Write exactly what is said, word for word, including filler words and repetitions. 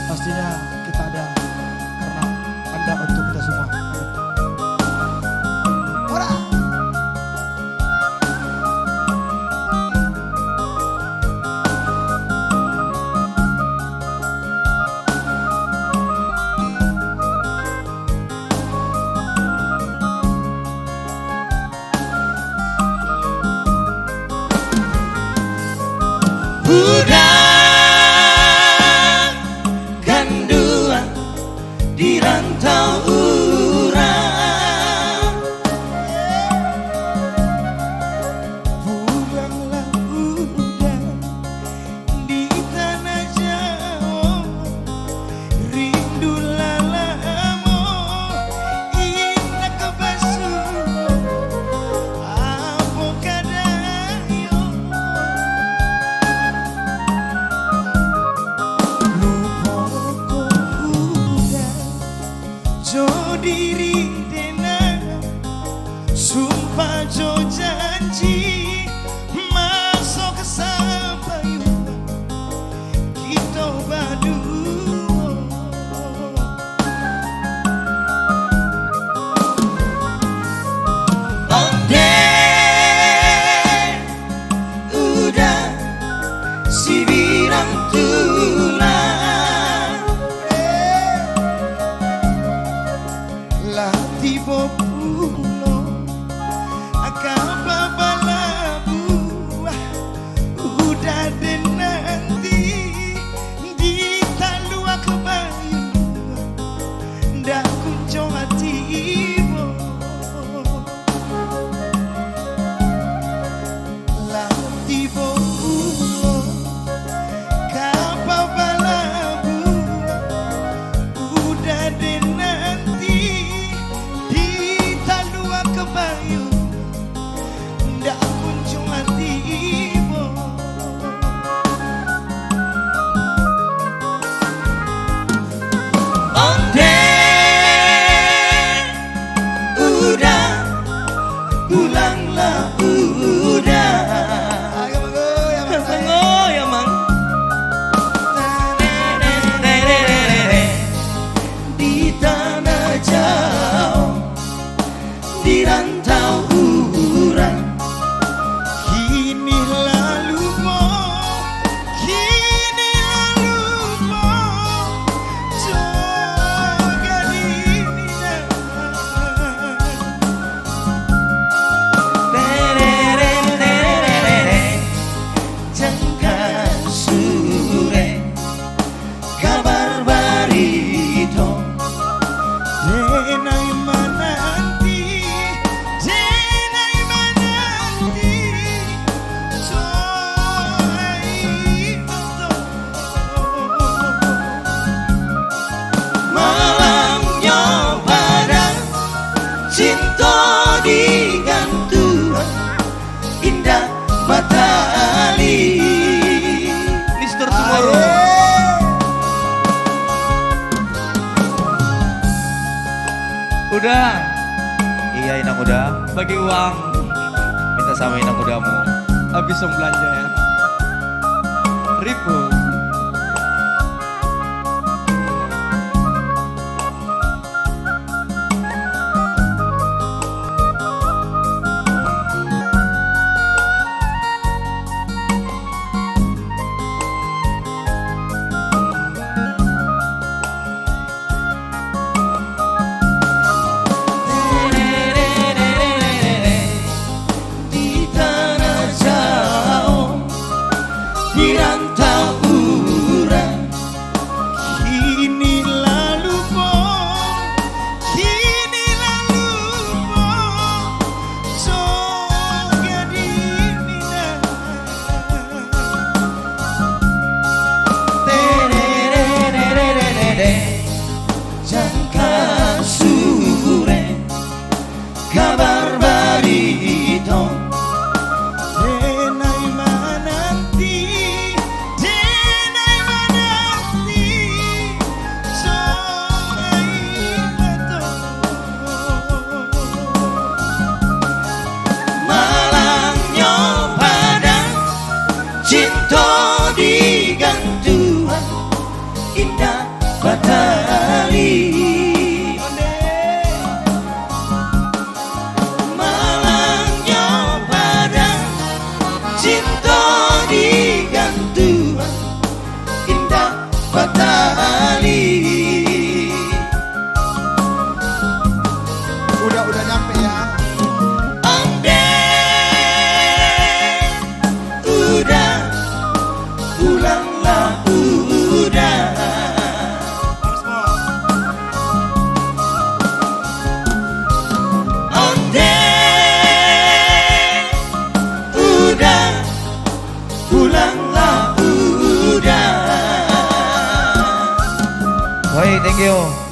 Pastinya kita ada karena anda untuk kita semua. Ora! Urang kanduang di rantau urang. Puanglah urang di tanah Jawa. Rindu lah lamo indak basuo, apo ka dayo. Lupo ko urang jo diri den, sumpah jo janji, maso ka sabayuang kito baduo. Ondeh, uda, sibirang tulang. Lah tibo pulo ka babalabuah, uda den nanti di talua kabayu, ndak kunjuang tibo. Lah tibo pulo ka babalabuah, uda den nanti di talua kabayu, ndak kunjuang tibo. Ondeh, uda, pulanglah uda. Ayo, Mang, ayo, Mang. Sango, yo, Mang. Di tanah Jawa, di rantau urang. Kini lah lupo, kini lah lupo, jo gadih minang. Terereng, terereng, jangka surek. Kabar barito, denai mananti, denai mananti, soai to. Malamnyo padang, cinto digantuang, indak matali. Mister Tomorrow. Aye. Uda. Iya, Inang Uda. Bagi uang. Minta samo Inang Uda mu. Habis uang balanja, ya. Ribu. Di tanah Jawa, di rantau Yo.